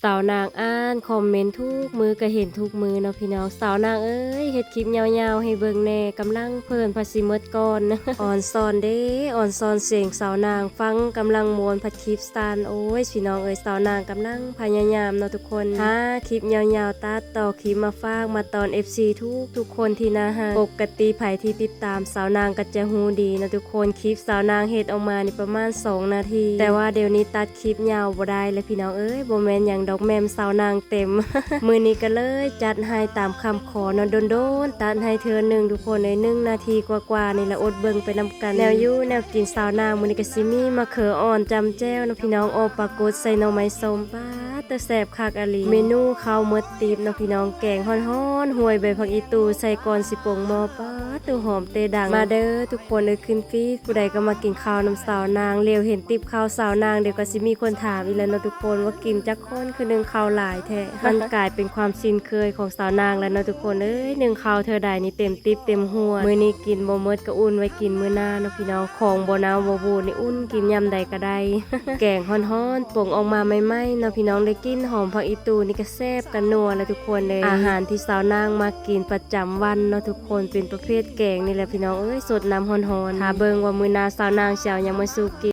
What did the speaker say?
ສາວນາງອ່ານຄອມເມັນທຸກມື້ ກໍເຫັນທຸກມື້ເນາະພີ່ນ້ອງ. ສາວນາງເອີຍ ເຮັດຄລິບຍາວໆໃຫ້ເບິ່ງແດ່ ກຳລັງເພີນ ພະຊິໝົດກ່ອນ. ອອນຊອນເດ້ ອອນຊອນສຽງສາວນາງ ຟັງກຳລັງມ່ວນ ພັດຄລິບສັ້ນ. ໂອ້ຍ ພີ່ນ້ອງເອີຍ ສາວນາງກຳລັງພະຍາຍາມເນາະທຸກຄົນ ຫາຄລິບຍາວໆ ຕັດຕໍ່ຄລິບມາຝາກມາຕ້ອນເອັຟຊີທຸກໆຄົນທີ່ໜ້າຮັກ. ປົກກະຕິໃຜທີ່ຕິດຕາມສາວນາງກໍຈະຮູ້ດີເນາະທຸກຄົນ ຄລິບສາວນາງເຮັດອອກມານີ້ປະມານສອງນາທີ ແຕ່ວ່າດຽວນີ້ຕັດ ຄລິບຍາວບໍ່ໄດ້ແລ້ວພີ່ນ້ອງເອີຍ. ບໍ່ແມ່ນຫຍັງດອກ ແມມສາວນາງເຕັມ. ມື້ນີ້ກໍເລີຍຈັດໃຫ້ຕາມຄຳຂໍເນາະ ດົນໆຕັດໃຫ້ເທື່ອໜຶ່ງທຸກຄົນເອີຍ. ໜຶ່ງນາທີກວ່າໆນີ້ລະ ອົດເບິ່ງໄປນຳກັນ. ແນວຢູ່ແນວກິນສາວນາງມື້ນີ້ກໍຊິມີມະເຂືອອ່ອນຈ້ຳແຈ່ວເນາະພີ່ນ້ອງ ອອກປາກົດໃສ່ໜໍ່ໄມ້ສົ້ມ ປາດ ແຕ່ແຊບຄັກອີ່ຫຼີ. ເມນູເຂົ້າໝົດຕີບເນາະພີ່ນ້ອງ ແກງຮ້ອນໆ ຫວຍໃບຜັກອີ່ຕູ່ໃສ່ກ່ອນຊິປົງໝໍ້ ປາດ ໂຕຫອມເຕດັງ. ມາເດີທຸກຄົນເອີຍ ຂຶ້ນຟີດ ຜູ້ໃດກໍມາກິນເຂົ້ານຳສາວນາງ. ຫຼຽວເຫັນຕິບເຂົ້າສາວນາງ ດຽວກໍຊິມີຄົນຖາມອີກແລ້ວເນາະທຸກຄົນ ວ່າກິນຈັກຄົນ ຄືໜຶ່ງເຂົ້າຫຼາຍແທ້. ມັນກາຍເປັນຄວາມຊິນເຄີຍຂອງສາວນາງແລ້ວເນາະທຸກຄົນເອີຍ ໜຶ່ງເຂົ້າເທື່ອໃດນີ້ເຕັມຕິບເຕັມຫວຍ. ມື້ນີ້ກິນບໍ່ໝົດກໍອຸ່ນໄວ້ກິນມື້ໜ້າເນາະພີ່ນ້ອງ. ຂອງບໍ່ເນົ່າບໍ່ບູດນີ້ ອຸ່ນກິນຍາມໃດກໍໄດ້. ແກງຮ້ອນໆ ປົງອອກມາໃໝ່ໆເນາະພີ່ນ້ອງ ໄດ້ກິ່ນຫອມຜັກອີ່ຕູ່ນີ້ກໍແຊບກະນົວແລ້ວທຸກຄົນເອີຍ. ອາຫານທີ່ສາວນາງມັກກິນປະຈຳວັນເນາະທຸກຄົນ ເປັນປະເພດແກງນີ້ແຫຼະພີ່ນ້ອງເອີຍ ສົດນ້ຳຮ້ອນໆ. ຖ້າເບິ່ງວ່າມື້ໜ້າສາວນາງຊິເອົາຫຍັງມາສູ່ກິນ.